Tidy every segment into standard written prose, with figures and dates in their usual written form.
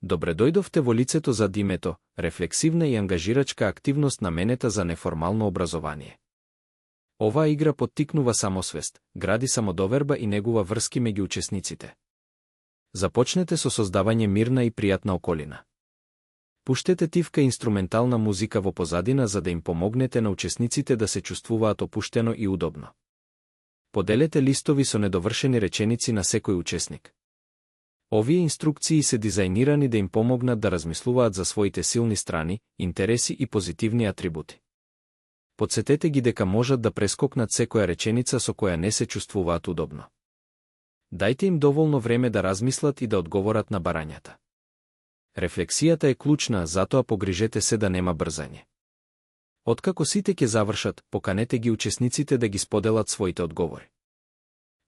Добре дојдовте во лицето зад името, рефлексивна и ангажирачка активност наменета за неформално образование. Оваа игра поттикнува самосвест, гради самодоверба и негува врски меѓу учесниците. Започнете со создавање мирна и пријатна околина. Пуштете тивка инструментална музика во позадина за да им помогнете на учесниците да се чувствуваат опуштено и удобно. Поделете листови со недовршени реченици на секој учесник. Овие инструкции се дизајнирани да им помогнат да размислуваат за своите силни страни, интереси и позитивни атрибути. Подсетете ги дека можат да прескокнат секоја реченица со која не се чувствуваат удобно. Дајте им доволно време да размислат и да одговорат на барањата. Рефлексијата е клучна, затоа погрижете се да нема брзање. Откако сите ќе завршат, поканете ги учесниците да ги споделат своите одговори.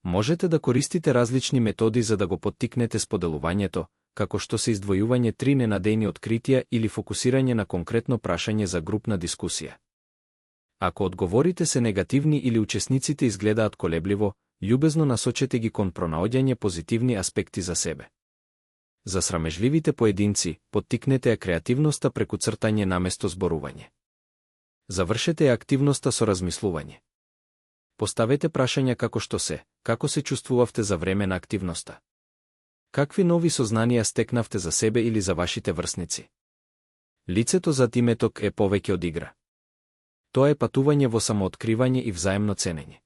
Можете да користите различни методи за да го поттикнете споделувањето, како што се издвојување 3 ненадејни откритија или фокусирање на конкретно прашање за групна дискусија. Ако одговорите се негативни или учесниците изгледаат колебливо, љубезно насочете ги кон пронаоѓање позитивни аспекти за себе. За срамежливите поединци, поттикнете ја креативноста преку цртање наместо зборување. Завршете ја активноста со размислување. Поставете прашања како се чувствувавте за време на активноста? Какви нови сознанија стекнавте за себе или за вашите врсници? Лицето зад името е повеќе од игра. Тоа е патување во самооткривање и взаемно ценење.